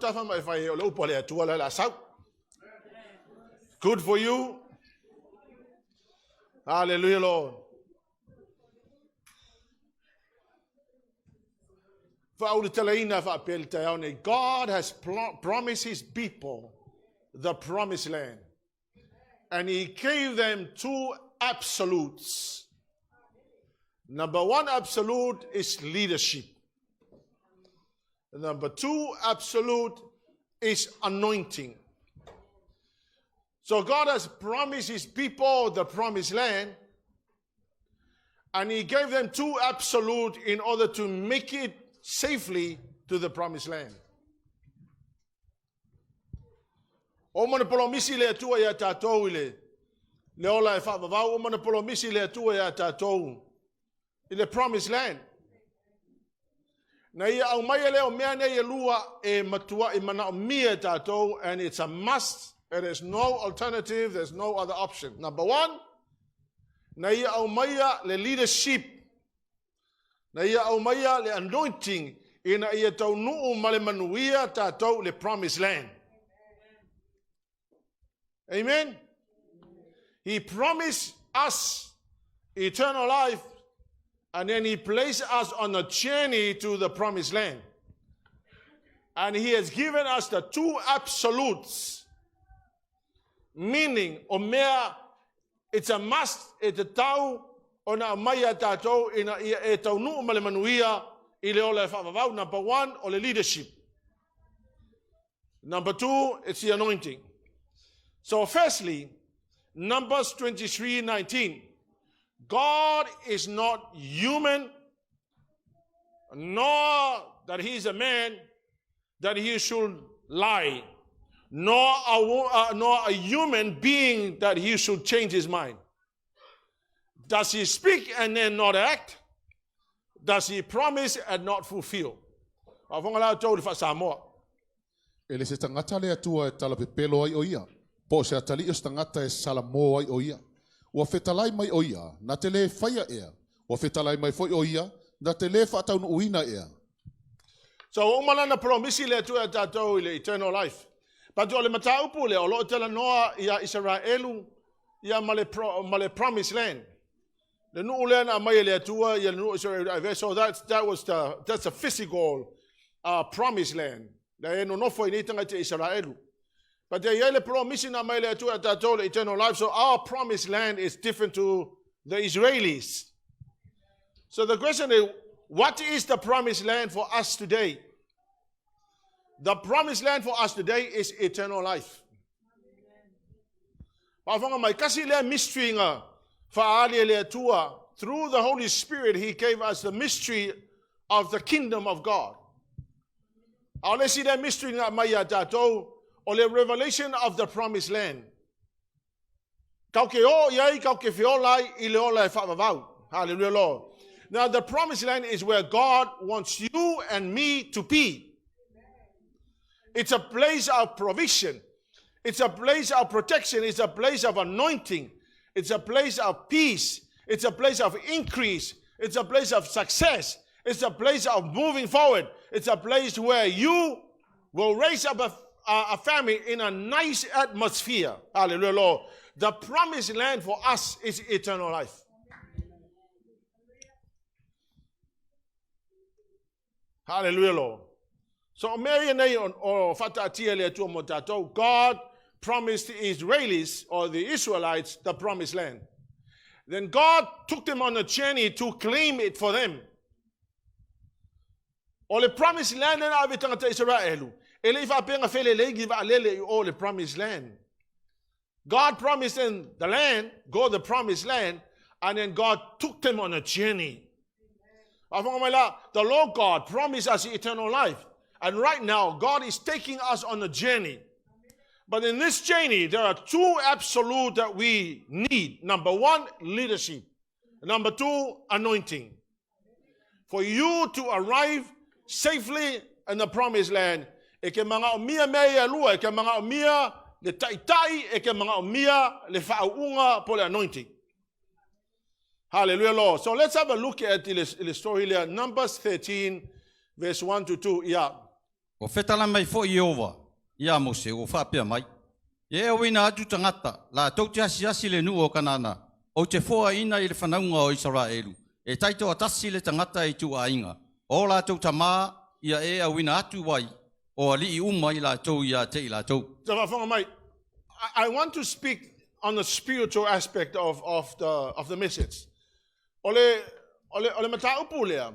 Tafa ma e fai o le upu a le Atua le la sau. Good for you. Hallelujah, Lord. God has promised his people the promised land. And he gave them two absolutes. Number one absolute is leadership. Number two absolute is anointing. So God has promised his people the promised land, and he gave them two absolute in order to make it safely to the promised land. O mana polomisi le Atua ia tātou i le ola e whaavavau. O mana polomisi le Atua ia tātou i le promised land. Na ia au mai le o mea nei e lua e matua i mana o mia tātou, and it's a must. There is no alternative. There's no other option. Number one, na ia au maia le leadership. Na ia au maia le anointing ina ia taunuu ma le manuia tātou le promised land. Amen. He promised us eternal life, and then he placed us on a journey to the promised land. And he has given us the two absolutes, meaning, o mea, it's a must, e te tau, o na mai a tātou, ina ia e taunuu ma le manuia, i le ola e whaavavau. Number one, o le leadership. Number two, it's the anointing. So firstly, Numbers 23:19. God is not human, nor that he is a man, that he should lie, nor a human being that he should change his mind. Does he speak and then not act? Does he promise and not fulfill? E le se tagata le Atua e tala pepelo ai o ia, po o se atalii o se tagata e salamo ai o ia. Ua fetalai mai o ia, na te le whaia ea. Ua fetalai mai foi o ia, na te le whaataunuuina ea. So o mana na promisi le Atua tātou i le eternal life. But o le mataupu le, o lo o tala noa ia Israelu ia ma le, ma le promised land. Le nuu lea na mai e le Atua ia le nuu Israelu. So that's a physical promised land. Le e nonofo i nei tagata Israelu. But ia le promise na mai le Atua tātou le eternal life. So our promised land is different to the Israelis. So the question is, what is the promised land for us today? The promised land for us today is eternal life. Faafofoga mai, kasi lea mystery nga whaali e le Atua. Through the Holy Spirit, He gave us the mystery of the kingdom of God. A o le si lea mystery nga mai a tātou, o le revelation of the promised land. Kau ke o iai, kau ke whiola ai, i le ola e whaavavau. Hallelujah, Lord. Now, the promised land is where God wants you and me to be. It's a place of provision. It's a place of protection. It's a place of anointing. It's a place of peace. It's a place of increase. It's a place of success. It's a place of moving forward. It's a place where you will raise up a family in a nice atmosphere. Hallelujah, Lord. The promised land for us is eternal life. Hallelujah, Lord. So, mea ia nei o whataatia le Atua mo tātou, God promised the Israelis or the Israelites the promised land. Then God took them on a journey to claim it for them. O le promised land na ave tangata Israelu. E le i whaapenga whele leigi wa alele i o le promised land. God promised them the land, go the promised land, and then God took them on a journey. The Lord God promised us eternal life. And right now, God is taking us on a journey. But in this journey, there are two absolute that we need. Number one, leadership. Number two, anointing. For you to arrive safely in the promised land, e ke mga o mia mea ia lua, e ke mga o mia le taitai, e ke mga o mia le whaauunga po le anointing. Hallelujah, Lord. So let's have a look at the story here. Numbers 13, verse 1 to 2. Yeah. Ua fetalai mai foʻi Ieova iā Mose ua faapea mai, Ia e auina atu tagata, latou te asiasi i le nuu o Kanana, ou te foaina i le fanauga o Isaraelu, e taitoatasi le tagata i ituaiga, o latou tamā, ia e auina atu ai o alii uma i latou ia te i latou. Sa faafofoga mai. I want to speak on the spiritual aspect of the message. O le mataupu lea,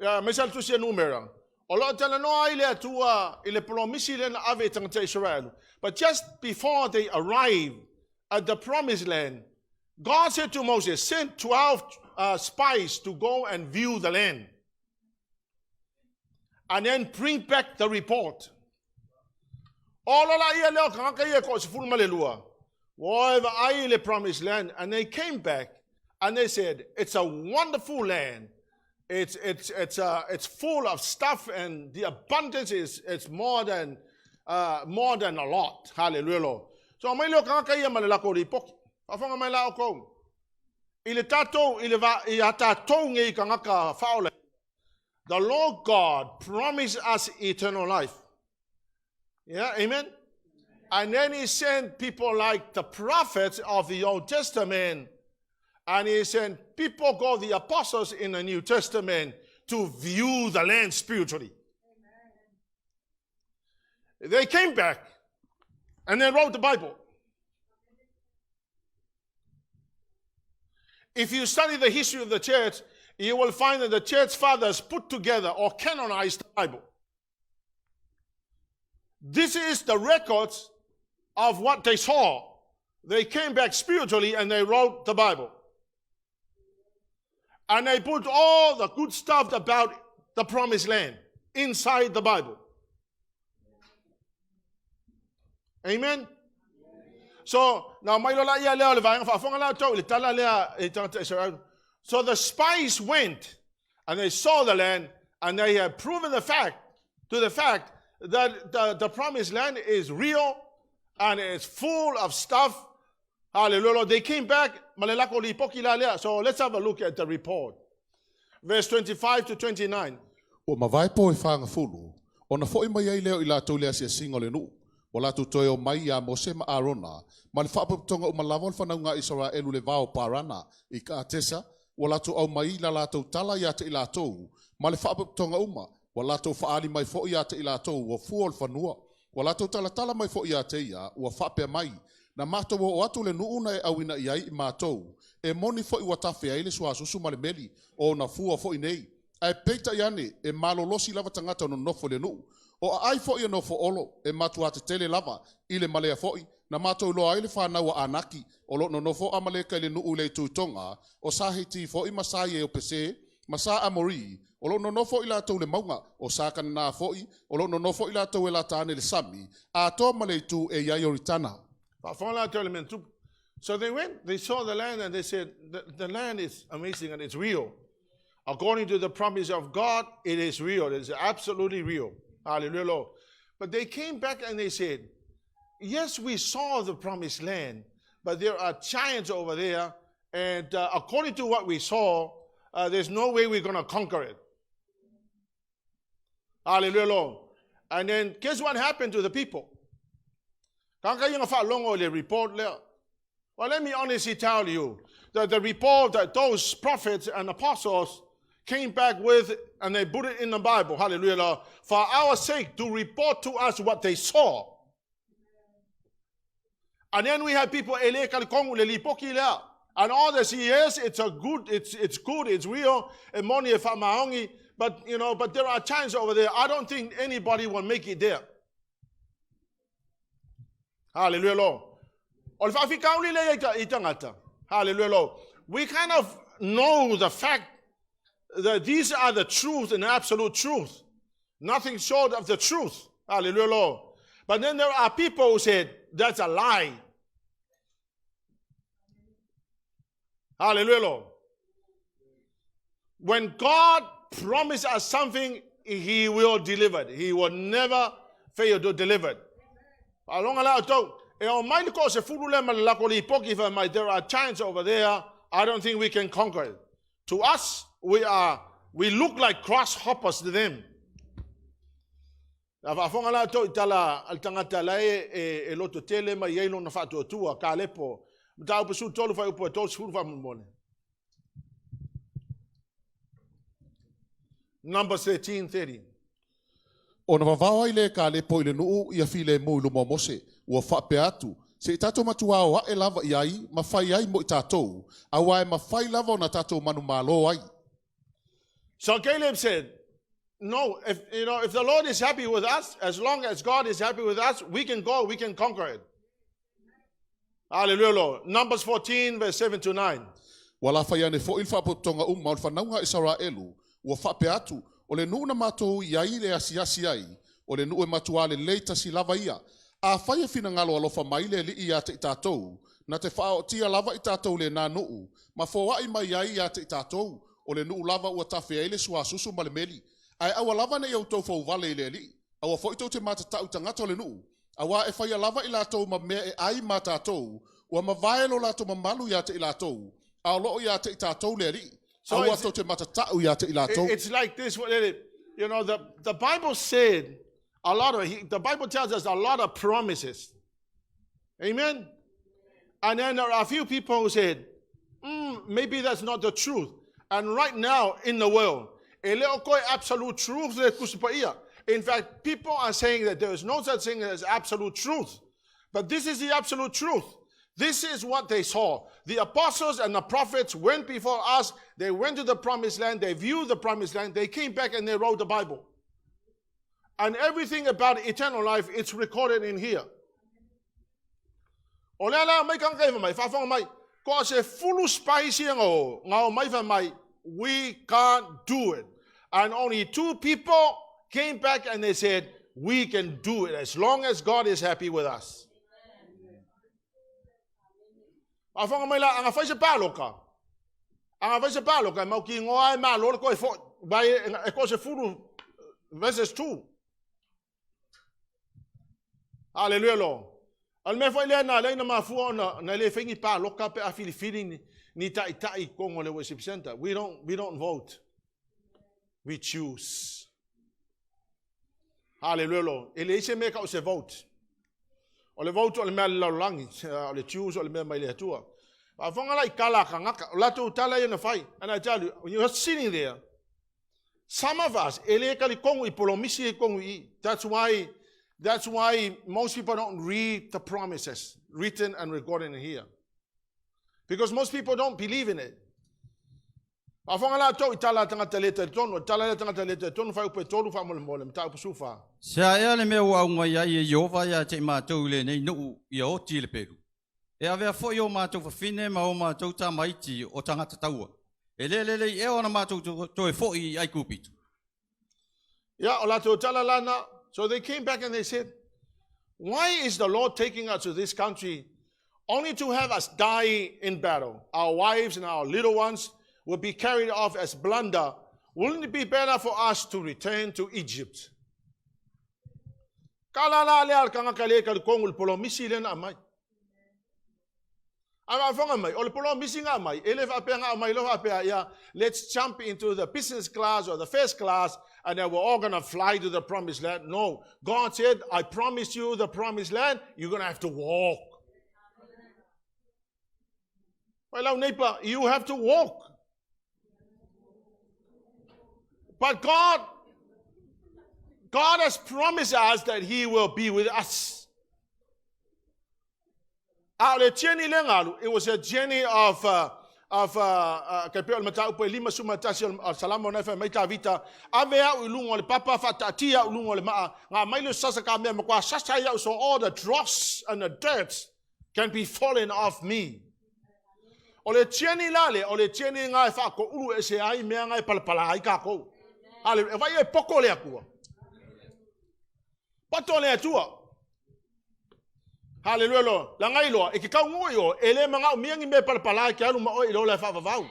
ia, aemaise le tusi a Numera, o loo talanoa ai le Atua i le polomisi lea na ave i tagata Israel. But just before they arrive at the promised land, God said to Moses, "Send 12 spies to go and view the land. And then bring back the report." O lo la ia leo tagata ia ko 12. Ua o e vaai le promised land, and they came back and they said, "It's a wonderful land. It's full of stuff and the abundance is it's more than a lot." Hallelujah, Lord. So mai leo tagata ia ma le lako lipoti. Faafofoga mai la outou. I le tatou, i le va, i a tatou ngei tagata faaola. The Lord God promised us eternal life. Yeah, amen. And then he sent people like the prophets of the Old Testament, and he sent people called the apostles in the New Testament to view the land spiritually. They came back and they wrote the Bible. If you study the history of the church, you will find that the church fathers put together or canonized the Bible. This is the records of what they saw. They came back spiritually and they wrote the Bible. And they put all the good stuff about the promised land inside the Bible. Amen. So, now mai lo la ia lea o le vaega faafofoga la outou i le tala lea i tagata Israel. So the spies went and they saw the land and they have proven the fact to the fact that the promised land is real and it's full of stuff. Hallelujah. They came back. Ma le lako lipoti la lea. So let's have a look at the report. Verse 25 to 29. Ua mavae po e fagafulu, ona foʻi mai ai lea o i latou le asiasiga o le nuu. Ua latou toe o mai iā Mose ma Arona, ma le faapotopotoga uma lava o le fanauga a Isaraelu le vao o Parana i Katesa, ua latou aumai la latou tala iā te i latou, ma le faapotopotoga uma, ua latou faaali mai foʻi iā te i latou ua fua o le fanua. Ua latou talatala mai foʻi iā te ia, ua faapea mai, na matou oo atu le nuu na e auina i ai i matou, e moni foʻi ua tafe ai le suasusu ma le meli, o ona fua foʻi nei. Ae peitai ane e malolosi lava tagata o nonofo i le nuu. O aai foʻi e nofo olo, e matuā tetele lava, i le malea foʻi, na matou iloa ai le fanau a Anaki, o loo nonofo Amaleka i le nuu i le itu i toga, o sa Hiti foʻi ma sa Iepese, ma sa Amori, o loo nonofo i latou le mauga, o sa Kanana foʻi, o loo nonofo i latou e lata ane le sami, atoa ma le itu e i ai Ioritana. Faafofoga la outou le mea na tupu. So they went, they saw the land and they said, the land is amazing and it's real. According to the promise of God, it is real. It is absolutely real. Hallelujah, Lord. But they came back and they said, "Yes, we saw the promised land, but there are giants over there. And according to what we saw, there's no way we're going to conquer it." Hallelujah, Lord. And then guess what happened to the people? Tagata ia na faalogo i le report lea. Well, let me honestly tell you that the report that those prophets and apostles came back with and they put it in the Bible, hallelujah, Lord, for our sake to report to us what they saw. And then we have people, e le talitonu le lipoti lea. And all they say, yes, it's good, it's real, e moni e faamaoni, but there are times over there, I don't think anybody will make it there. Hallelujah, Lord. O le faafitauli le i tagata. Hallelujah, Lord. We kind of know the fact that these are the truth and absolute truth. Nothing short of the truth. Hallelujah, Lord. But then there are people who said, "That's a lie." Hallelujah, Lord. When God promised us something, He will deliver it. He will never fail to deliver it. Aloga la outou. E o mai le toasefulu le ma le lako lipoti fai mai, "There are giants over there. I don't think we can conquer it." To us, we look like grasshoppers to them. A faafofoga la outou i tala a le tagata la e, e, e lototele ma i ai lona faatuatua, Kalepo, Mataupu 13 fuaiupu e 30 faamolemole. Numbers 13:30. Ona vavao ai lea e Kalepo i le nuu ia filemu i luma o Mose, ua faapea atu, Se i tatou matuā o ae lava i ai ma fai ai mo i tatou, auā e mafai lava ona tatou manumalo ai. So Caleb said, No, if you know, if the Lord is happy with us, as long as God is happy with us, we can go, we can conquer it. Hallelujah, Lord. Numbers 14, verse 7 to 9. Ua lafai ane foi le faapotopotoga uma o le fanauga a Isaraelu, ua faapea atu, O le nuu na matou i ai e asiasi ai, o le nuu e matuā lelei tasi lava ia. Afai e finagalo alofa mai le Alii ia te i tatou, na te faaootia lava i tatou i lena nuu, ma foai mai ai ia te i tatou, o le nuu lava ua tafe ai le suasusu ma le meli. Ae aua lava ne i outou fouvale i le Alii, aua foi tou te matatau i tagata o le nuu, auā e faia lava i latou ma mea e ai ma tatou, ua mavae lo latou mamalu ia te i latou, a o lo o ia te i tatou le Alii. So Aua tou te matatau ia te i latou. It's like this. The Bible said a lot of, he, the Bible tells us a lot of promises. Amen? And then there are a few people who said, maybe that's not the truth. And right now in the world, e le o koe absolute truth le Tusi Paia. In fact, people are saying that there is no such thing as absolute truth. But this is the absolute truth. This is what they saw. The apostles and the prophets went before us. They went to the promised land. They viewed the promised land. They came back and they wrote the Bible. And everything about eternal life, it's recorded in here. O lea la mai kanga kaifa mai, faafofoga mai, ko se fulu spice ia ngao, ngao mai fa mai, we can't do it. And only two people came back and they said, we can do it as long as God is happy with us. Faafofoga mai la, aga fai se paloka. Aga fai se paloka, e mau ki ngoa e malo le koe fo, vai e ko se fulu versus 2. Hallelujah, Lord. O le mea foi lea na lea na mafua ona na le fai ni paloka pe a filifili ni, ni ta'ita'i i totonu o le worship center. We don't vote. We choose. Hallelujah, Lord. E leai se mea ka o se vote. O le vote o le mea le lalolagi, o le choose o le mea mai le Atua. Faafofoga la i tala a tagata, o latou tala ia na fai. And I tell you, when you're sitting there, some of us, e le talitonu i polomisi e tonu i. That's why most people don't read the promises written and recorded in here. Because most people don't believe in it. Faafofoga la tou i tala a tagata le talitonu, tala le tagata le talitonu fuaiupu e 3 faamolemole, mataupu 14. Se a ea le mea ua auga ai e Ieova ia te i matou i lenei nuu ia oti i le pelu. E avea foi o matou fafine ma o matou tamaiti o tagata taua. E le lelei ea ona matou toe foi i Aikupito. Yeah, o latou tala lana. So they came back and they said, "Why is the Lord taking us to this country only to have us die in battle? Our wives and our little ones will be carried off as plunder. Wouldn't it be better for us to return to Egypt?" Ka la la lea le tagata le talitonu i le polomisi lea na aumai. A faafofoga mai, o le polomisi na aumai, e le faapea na aumai loa faapea, ia, let's jump into the business class or the first class and then we're all going to fly to the promised land. No, God said, "I promise you the promised land, you're going to have to walk." Well, neighbor, you have to walk. But God has promised us that He will be with us. A o le journey le galu, it was a journey of ka pe o le mataupu e 51 o Salamo na fai mai Tavita, ave au i luga o le papa, faataatia au i luga o le maa, ngā mai le sasa ka mea, ma kwa sasa i au, so all the dross and the dirt can be fallen off me. O le journey la le, o le journey ngā e whaako e se ai mea ngā e palapala ai kākou. Ale, e vai e poko le Atua. Pato le Atua. Hallelujah, Lord. La ngai loa, e ke kau ngoi o, e le manga o miangi me palapala e ke alu ma oi lo le whaavavau.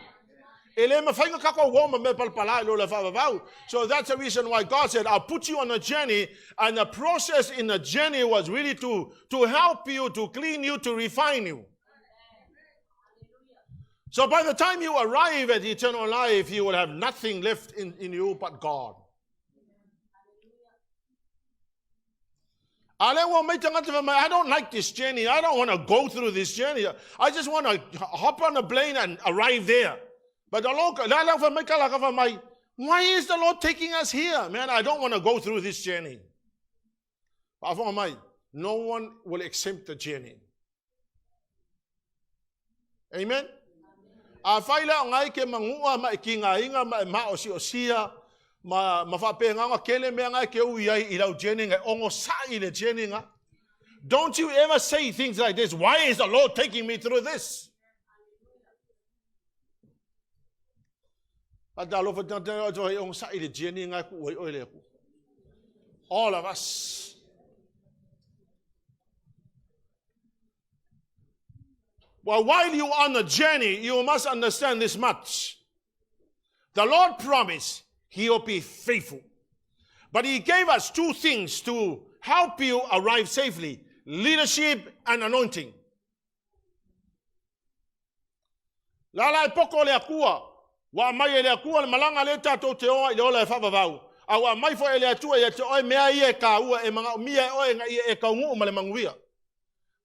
E le mawhainga kako woma me palapala i lo le whaavavau. So that's the reason why God said, "I'll put you on a journey." And the process in the journey was really to help you, to clean you, to refine you. So by the time you arrive at eternal life, you will have nothing left in you but God. A lea ua omai tagata fai mai, I don't like this journey. I don't want to go through this journey. I just want to hop on a plane and arrive there. But the Lord, la la fai mai kala ka fai mai, why is the Lord taking us here? Man, I don't want to go through this journey. Faafofoga mai, no one will accept the journey. Amen. Afai la o ngai ke magua ma e kigaina ma e maosi'osia ma, ma faapegaga kele mea ngai ke ui ai i lau journey ngai ogosa'i le journey nga. Don't you ever say things like this. Why is the Lord taking me through this? Faatalofa tagata o te ogosa'i le journey ngai ku ai oe le Atua. All of us. Well, while you're on the journey, you must understand this much. The Lord promised He will be faithful. But He gave us two things to help you arrive safely leadership and anointing. Lala e poko le Atua, ua aumai e le Atua le malaga lea tatou te o ai i le ola e faavavau, a ua aumai foi e le Atua ia te oe mea ia e kāua e manaomia e oe ina ia e taunuu ma le manuia.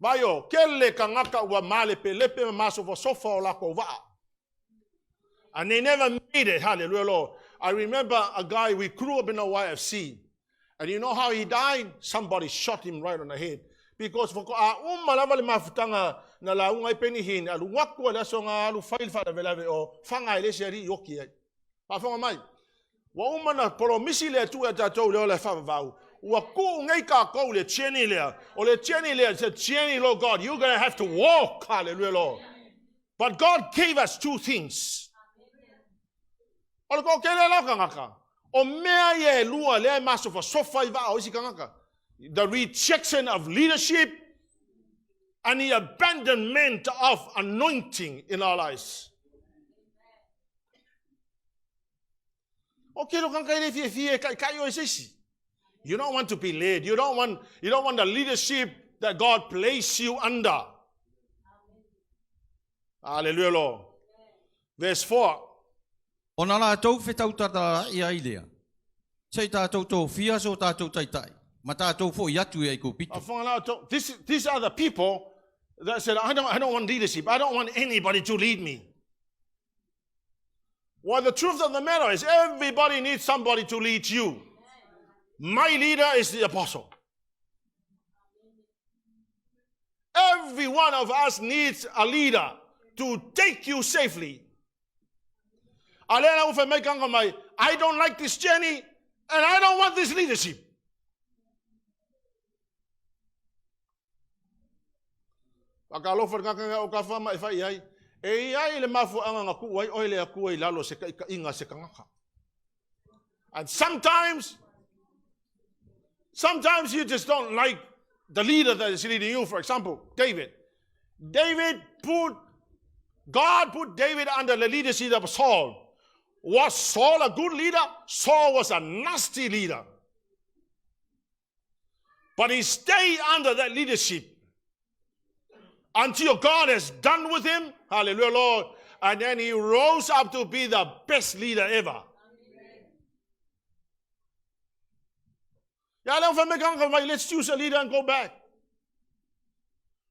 Vaai kele tagata ua malepelepe ma masofasofa o latou vaa. And they never made it. Hallelujah, Lord. I remember a guy, we grew up in the YFC. And you know how he died? Somebody shot him right on the head. Because faatoa uma lava le mafutaga na lauga ai Benny Hinn, alu atu le aso na alu fai le faalavelave o faga e le isi alii oki ai. Faafofoga mai. Ua uma na polomisi le Atua ia tatou le ola e faavavau. Ua tuu nei tatou le journey lea. O le journey lea, it's a journey, Lord God. You're going to have to walk. Hallelujah, Lord. But God gave us two things. O le toatele la o tagata, o mea ia e lua lea e masofasofa ai vaa o isi tagata. The rejection of leadership and the abandonment of anointing in our lives. O ke lo tagata e le fiafia e taitai oe e se isi. You don't want to be led. You don't want the leadership that God placed you under. Hallelujah, Lord. Verse 4. Ona latou fetautalala'i ai lea, Se i tatou tofia so tatou taitai, ma tatou fo'i atu i Aikupito. These are the people that said, I don't want leadership. I don't want anybody to lead me. Well, the truth of the matter is everybody needs somebody to lead you. My leader is the apostle. Every one of us needs a leader to take you safely. I don't like this journey and I don't want this leadership. Faatalofa le tagata o ka ma e fai ai. E i ai le mafuaaga na tuu ai oe le Atua i lalo se taitaiga se tagata. And sometimes you just don't like the leader that is leading you. For example, David. David put, God put David under the leadership of Saul. Was Saul a good leader? Saul was a nasty leader. But he stayed under that leadership until God has done with him. Hallelujah, Lord. And then he rose up to be the best leader ever. Ya let's choose a leader and go back.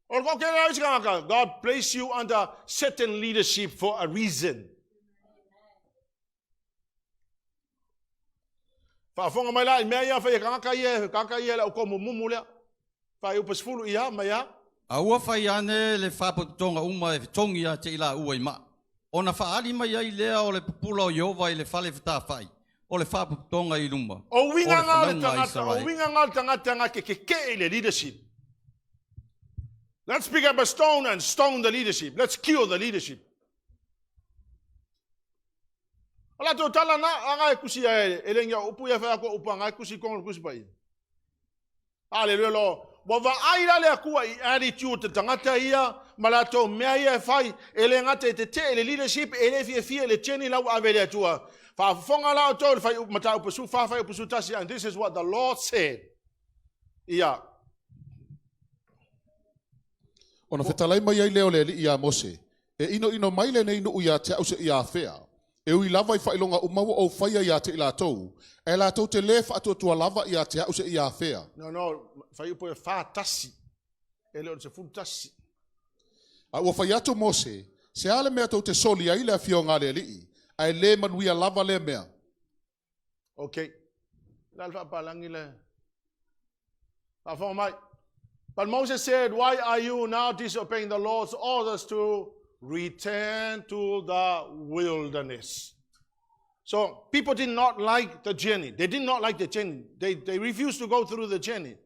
God place you under certain leadership for a reason. Faafofoga mai la i mea ia fai e tagata ia, tagata ia le au tomumumu lea. Fuaiupu 10 ia ma ia. A ua fai ane le faapotopotoga uma e fetogi ia te i laua i maa. Ona faaali mai ai lea o le pupula o Ieova i le fale fetafa'i, o le faapotopotoga i luma. O uiga nga o le tagata, o uiga nga o le tagata nga ke keke'e i le leadership. Let's pick up a stone and stone the leadership. Let's kill the leadership. O latou tala na, aga e kusi e, e lengi o upu ia whea ko upu anga e kusi kongo kusi pai. Hallelujah, Lord. Ua vaai la le Atua i attitude te tagata ia, ma latou mea ia e fai, e le gata e tete'e le leadership, e le fiafia le journey lau ave le Atua. Faafofoga la outou le fai mataupu 14 fuaiupu 11, and this is what the Lord said. Ia. Ona fetalai mai ai lea o le Alii iā Mose, e inoino mai lenei nuu ia te au seia afea. E ui lava i faailoga uma ua ou faia iā te i latou, ae latou te lē faatuatua lava iā te a'u seia afea. No, no, fuaiupu e 41. E le o le 11. A ua fai atu Mose, se a le mea tou te soli ai le afioga a le Alii, ae lē manuia lava lea mea. Okay. La le faapalagi le. Faafofoga mai. But Moses said, Why are you now disobeying the Lord's orders to return to the wilderness? So people did not like the journey. They did not like the journey. They refused to go through the journey.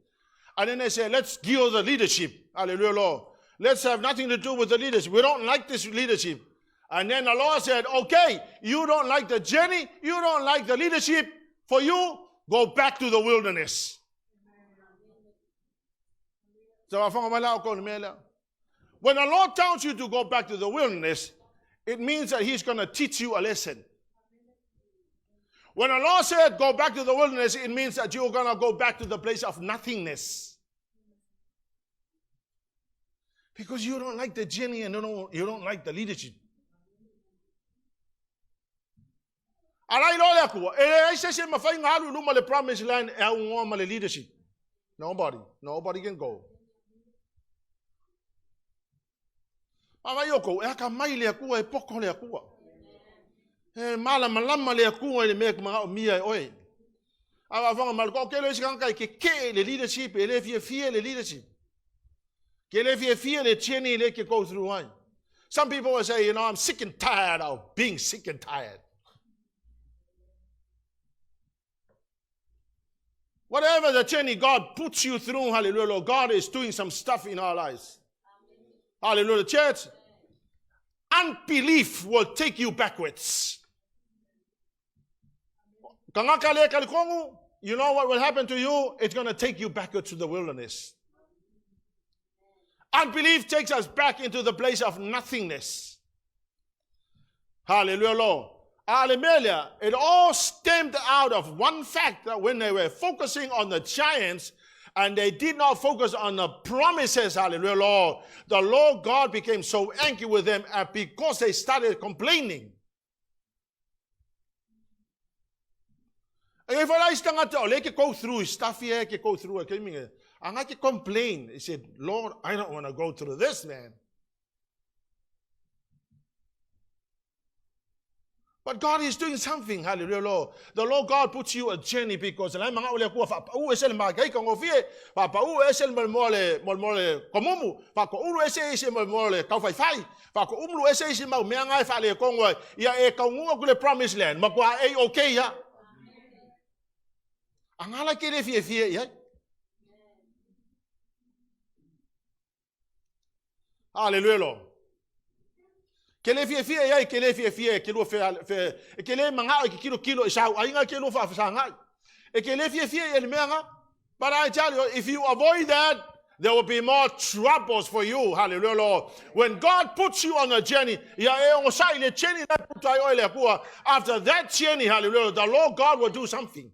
And then they said, let's kill the leadership. Hallelujah, Lord. Let's have nothing to do with the leadership. We don't like this leadership. And then the Lord said, okay, you don't like the journey, you don't like the leadership. For you, go back to the wilderness. So when the Lord tells you to go back to the wilderness, it means that He's going to teach you a lesson. When the Lord said go back to the wilderness, it means that you're going to go back to the place of nothingness. Because you don't like the journey and you don't like the leadership. Alai lo le akua, e le ai se se mawhai ngā alu luma le promised land e au ngoa ma le leadership. Nobody, nobody can go. Mawai o kou, e aka mai le akua, e poko le akua. E mala malama le akua i le mea mga o mia e oe. A wawanga mal ko ke le isi kanga ke ke le leadership, e le fia fia le leadership. Ke le fia fia le journey le ke go through ai. Some people will say, I'm sick and tired of being sick and tired. Whatever the journey God puts you through, hallelujah, Lord, God is doing some stuff in our lives. Hallelujah, church. Unbelief will take you backwards. You know what will happen to you? It's going to take you backwards to the wilderness. Unbelief takes us back into the place of nothingness. Hallelujah, Lord. Hallelujah. It all stemmed out of one fact that when they were focusing on the giants and they did not focus on the promises, hallelujah, Lord, the Lord God became so angry with them and because they started complaining. E fa lai stanga o le ke go through stuff here, ke go through, ke minge. Anga ke complain. He said, Lord, I don't want to go through this, man. But God is doing something, hallelujah, Lord. The Lord God puts you a journey because lai manga o le kua fa pa u ese le magai ka ngofie, fa pa u ese le mo le mo le komumu, fa ko ulu ese ese mo mo le kau fai fai, fa ko umlu ese ese mau mea ngai fa le kongwa, ia e kau ngunga ku le promised land, ma kua e okay ya. Angala ke le fie fie ia. Hallelujah, Lord. Ke le fie fie ia, ke le fie fie, ke lua fe, fe, ke le manga o ke kilo kilo i sau, ainga ke lua fa fa E ke le fie fie i le mea But I tell you, if you avoid that, there will be more troubles for you. Hallelujah, Lord. When God puts you on a journey, after that journey, hallelujah, the Lord God will do something.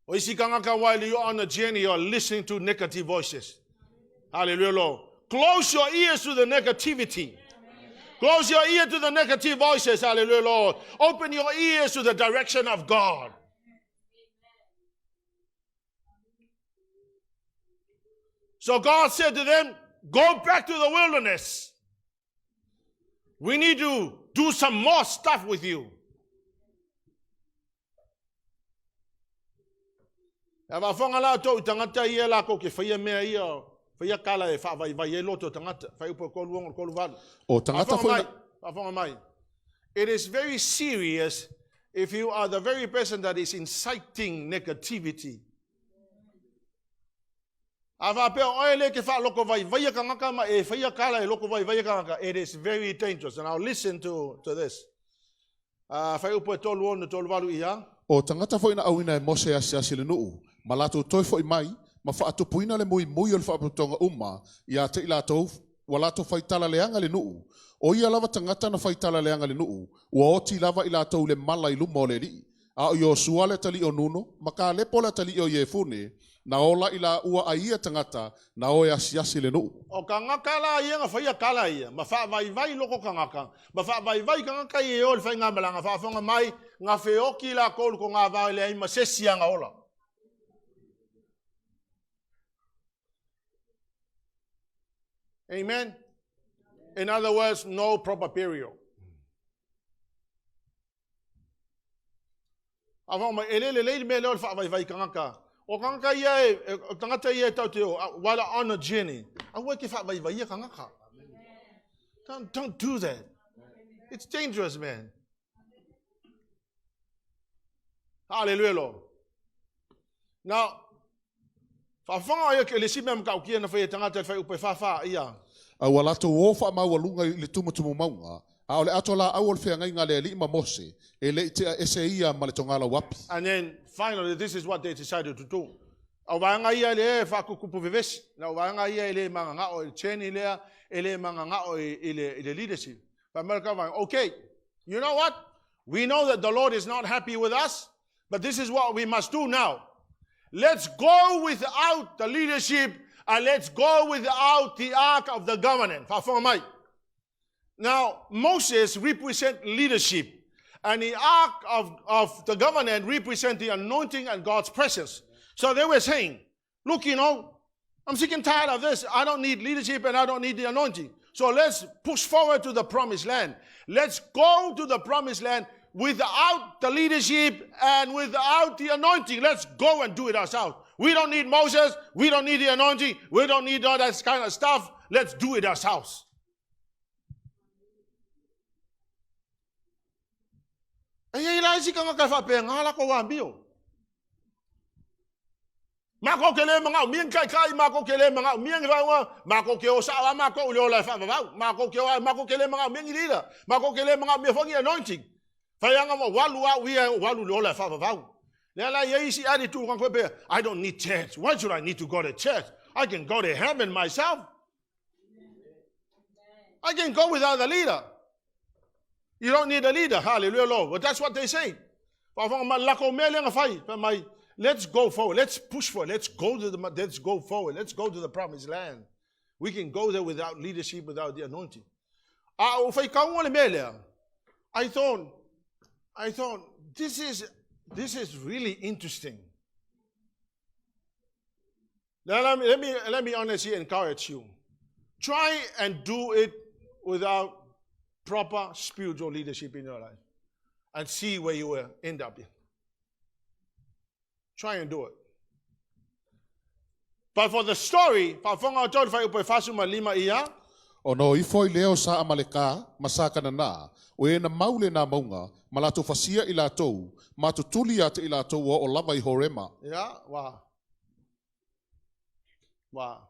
While you're on a journey, you're listening to negative voices. Hallelujah, Lord. Close your ears to the negativity. Close your ear to the negative voices. Hallelujah, Lord. Open your ears to the direction of God. So God said to them, go back to the wilderness. We need to do some more stuff with you. E whawhanga la tau tangata ia la ko ke whaia mea ia, whaia kala e wha vai vai e loto tangata, whai upo kolu ongo kolu valu. O tangata foi Whawhanga mai. It is very serious if you are the very person that is inciting negativity. A whapea oe le ke wha loko vai vai ka ngaka ma e whaia kala e loko vai vai ka ngaka. It is very dangerous. And I'll listen to this. Whai upo e tolu ono, tolu valu ia. O tangata foi na auina e Mose asi asi le nuu, ma latou toe foi mai, ma whaatupuina le mui mui o le whaaputonga uma, ia te i latou, wa latou whaitala leanga le nuu. O ia lava tangata na whaitala leanga le nuu, ua oti lava i latou le mala i luma o le lii. A o Iosua le atalii o Nuno, ma Kalepo le atalii o Iefune, na ola i laua a ia tagata na o e asiasi le nuu. O tagata la ia na faia tala ia, ma faavaivai loko tagata, ma faavaivai tagata ia e o i le faigamalaga, faafofoga mai, na feoti latou i le togavao e leai ma se isi na ola. Amen. In other words, no proper burial. Faafofoga mai, e le lelei le mea lea o le faavaivai tagata. O tagata ia e, o tagata ia e tatou te o, while on a journey, aua e te faavaivaia tagata. Don't do that. It's dangerous, man. Hallelujah, Lord. Now, faafofoga ia ke le isi mea matautia na fai e tagata i le fuaiupu e 44 ia. A ua latou o faamaualuga i le tumutumu mauga, a o le ato laau o le feagaiga a le Alii ma Mose, e le i tea ese ia ma le togala uapi. And then finally, this is what they decided to do. Au vaega ia le faatutupu vevesi. Na vaega ia e le mangangao i le journey lea, e le mangangao i le leadership. Fai mai le vaega, "Okay, you know what? We know that the Lord is not happy with us, but this is what we must do now. Let's go without the leadership and let's go without the ark of the covenant." Faafofoga mai. Now, Moses represent leadership, and the ark of the covenant represent the anointing and God's presence. So they were saying, "Look, I'm sick and tired of this. I don't need leadership and I don't need the anointing. So let's push forward to the promised land. Let's go to the promised land without the leadership and without the anointing. Let's go and do it ourselves. We don't need Moses. We don't need the anointing. We don't need all that kind of stuff. Let's do it ourselves." E i ai la isi tagata e faapena latou amio. Matou te le manaomia ni taitai, matou te le manaomia ni vaega, matou te o sao lava matou i le ola e faavavau. Matou te o lava, matou te le manaomia ni leader. Matou te le manaomia foi ni anointing. Fai aga ma walu au ia, walu le ola e faavavau. Lea la i ai isi attitude kan koe pea, "I don't need church. Why should I need to go to church? I can go to heaven myself. I can go without a leader." You don't need a leader. Hallelujah, Lord. But that's what they say. Faafofoga mai, latou mea lea na fai. Fai mai, "Let's go forward. Let's push forward. Let's go forward. Let's go to the promised land. We can go there without leadership, without the anointing." A o faitauga le mea lea, I thought, this is really interesting. Now, let me honestly encourage you. Try and do it without proper spiritual leadership in your life and see where you will end up. Try and do it. But for the story, faafofoga outou i le fuaiupu e 45 ia. Ona o ifo ai lea o sa Amaleka ma sa Kanana, o e na mau le nā mauga, ma latou fasia i latou, ma tutuli ia te i latou ua o lava i Horema. Ia, wa. Wa.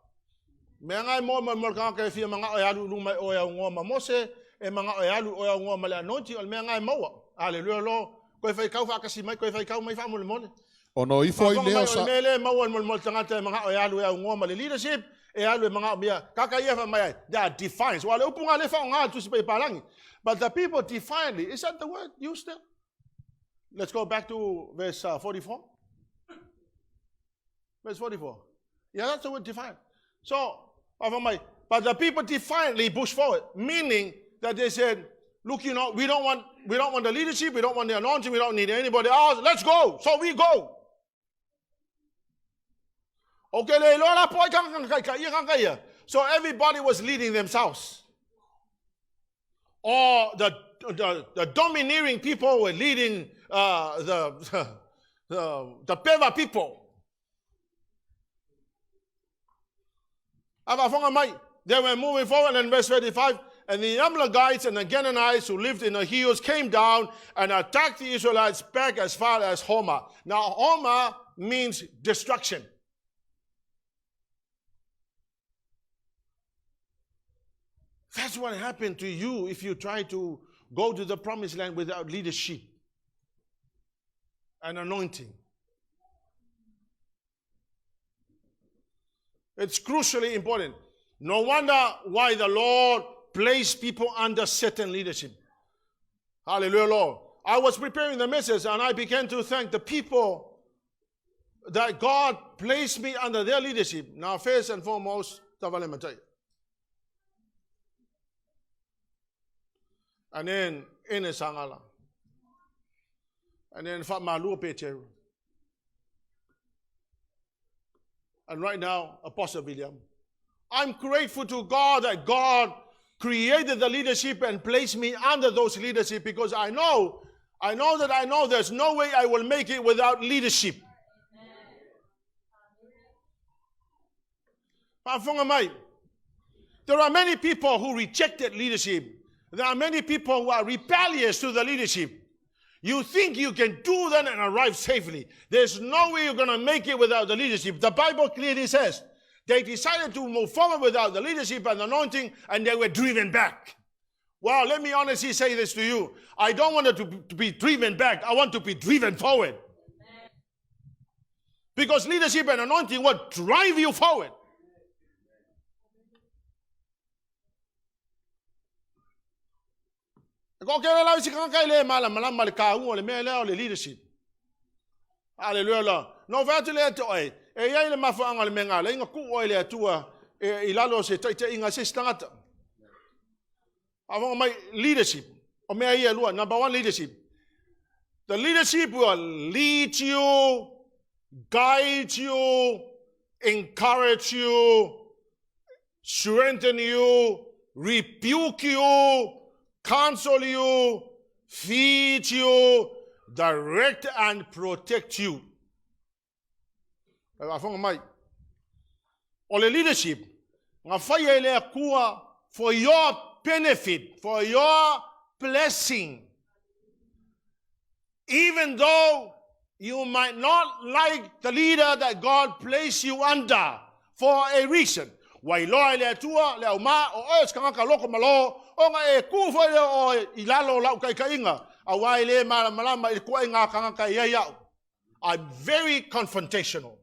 Mea ngai mo mo mo ka ke fia manga o alu lu mai o au ngoa ma Mose, e manga o alu o au ngoa ma le anointing, o le mea ngai maua. Hallelujah, Lord. Koe whai kau whakasi mai, koe whai kau mai wha mo le mole. Ona o ifo ai Faafofoga lea mai o o le sa mea lea maua mo le mo le tagata e manga o e alu e au ngoa ma le leadership, e alu e manga o mia. Kaka ia wha mai ai, they are defiance. Wa le upunga le wha ngā tusi pe palangi. But the people defiantly, is that the word used there? Let's go back to verse 44. Verse 44. Yeah, that's the word defiant. So, but the people defiantly pushed forward, meaning that they said, "Look, we don't want the leadership, we don't want the anointing, we don't need anybody else. Let's go." So we go. Okay, le lo la poi kang kang kai kai kang kai. So everybody was leading themselves. Or the domineering people were leading the Peva people. Faafofoga mai, they were moving forward in verse 35. And the Amalekites and the Canaanites who lived in the hills came down and attacked the Israelites back as far as Hormah. Now, Hormah means destruction. That's what happened to you if you try to go to the promised land without leadership and anointing. It's crucially important. No wonder why the Lord placed people under certain leadership. Hallelujah, Lord. I was preparing the message and I began to thank the people that God placed me under their leadership. Now, first and foremost, Tavale Matai. And then Ene Sangala. And then Fatmalua Peteru. And right now, Apostle William. I'm grateful to God that God created the leadership and placed me under those leadership because I know, I know that I know there's no way I will make it without leadership. There are many people who rejected leadership. There are many people who are rebellious to the leadership. You think you can do that and arrive safely. There's no way you're going to make it without the leadership. The Bible clearly says they decided to move forward without the leadership and anointing, and they were driven back. Well, let me honestly say this to you. I don't want to be driven back. I want to be driven forward. Because leadership and anointing will drive you forward. Ko ke la si ka le mala mala ma le ka u le me le o le leadership. Hallelujah la. No va tu le to e. E ia le mafuanga le menga le inga ku o le atua e i lalo se tai tai inga se stangata. Avonga mai leadership. O mea ia lua, number one leadership. The leadership will lead you, guide you, encourage you, strengthen you, rebuke you, counsel you, feed you, direct and protect you. Afonga mai. O le leadership, ngā whai e le akua for your benefit, for your blessing. Even though you might not like the leader that God placed you under for a reason. Wai loa i le atua, le au ma, o oe skangaka loko malo, o nga e ku fo le o i lalo lau kai kainga, a wai le mala malama i kua ngā kangaka i ai au. I'm very confrontational.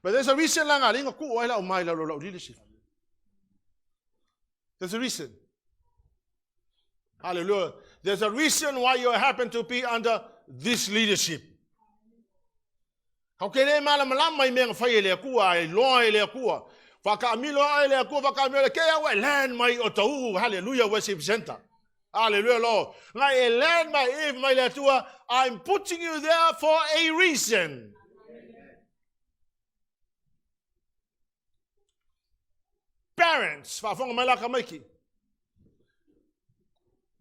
But there's a reason la ngā ku o lau mai lalo lau leadership. There's a reason. Hallelujah. There's a reason why you happen to be under this leadership. Kau ke le mala malama i mea whai e le akua, e loa e le akua. Whakamilo e le akua, whakamilo ke au e land mai o tau, hallelujah, worship center. Hallelujah, Lord. Ngai e land mai e mai le atua, I'm putting you there for a reason. Parents, whaafonga mai laka maiki.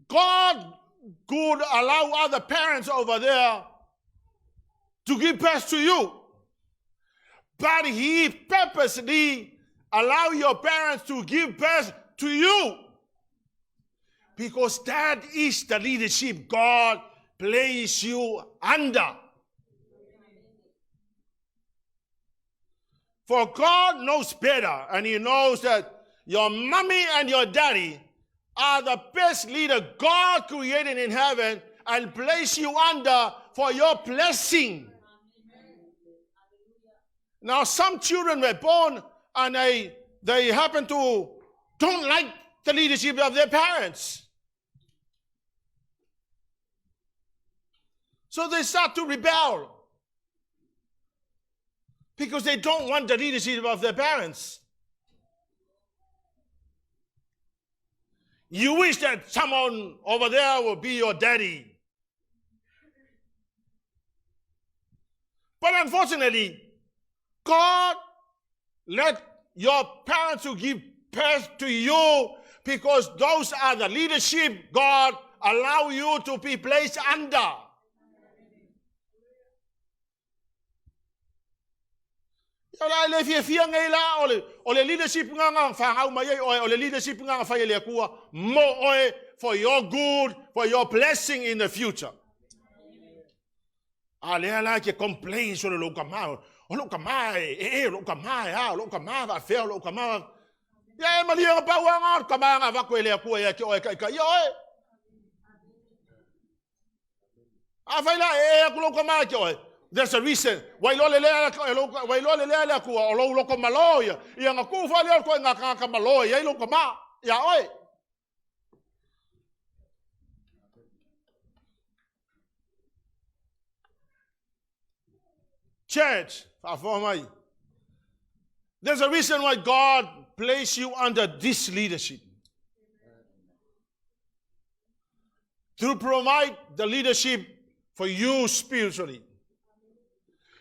God could allow other parents over there to give birth to you. But he purposely allow your parents to give birth to you. Because that is the leadership God placed you under. For God knows better, and he knows that your mommy and your daddy are the best leader God created in heaven and place you under for your blessing. Now, some children were born and they happen to don't like the leadership of their parents. So they start to rebel because they don't want the leadership of their parents. You wish that someone over there will be your daddy. But unfortunately, God let your parents to give birth to you because those are the leadership God allow you to be placed under. O le fia fia ngai la o le leadership nga nga whangau mai ai oe, o le leadership nga nga whai le akua mo oe for your good, for your blessing in the future. A lea la ke complain so le lo ka ma, o lo ka ma e lo ka ma ha, lo ka ma va fea lo ka ma. Ia e malia nga pau nga ka ma nga va ko le akua ia ke oe kai kai oe. A whai la e aku lo ka ma ke oe. There's a reason. Wai lo le lea wai lo le lea le akua o lo loko malo ia. Ia nga ku whale o koe ngā kanga malo ia i loko ma. Ia oe. Church, faafofoga mai. There's a reason why God placed you under this leadership. To provide the leadership for you spiritually.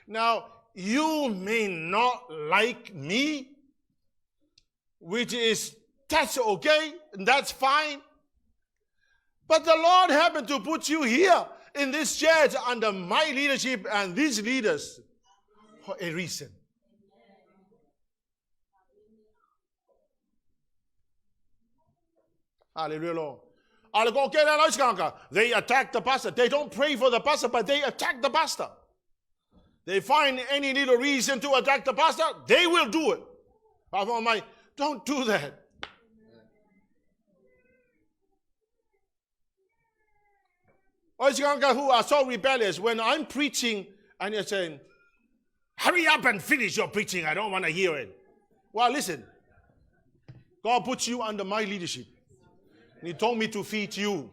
Now, you may not like me, which is, that's okay, and that's fine. But the Lord happened to put you here in this church under my leadership and these leaders for a reason. Hallelujah, Lord. They attack the pastor. They don't pray for the pastor, but they attack the pastor. They find any little reason to attack the pastor, they will do it. Don't do that. Who are so rebellious, when I'm preaching and you're saying, hurry up and finish your preaching, I don't want to hear it. Well, listen, God puts you under my leadership. He told me to feed you.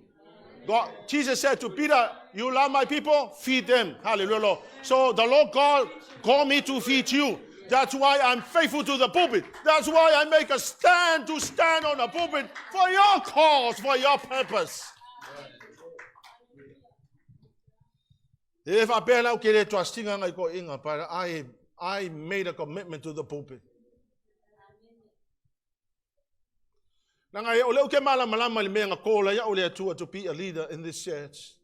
God, Jesus said to Peter, you love my people, feed them. Hallelujah. Lord. So the Lord God called me to feed you. That's why I'm faithful to the pulpit. That's why I make a stand to stand on the pulpit for your cause, for your purpose. E faapea la ou te le trust ina ngai toeaiina, but I made a commitment to the pulpit. Leaga e o lea ou te malamalama i le mea na call ai au e le Atua to be a leader in this church.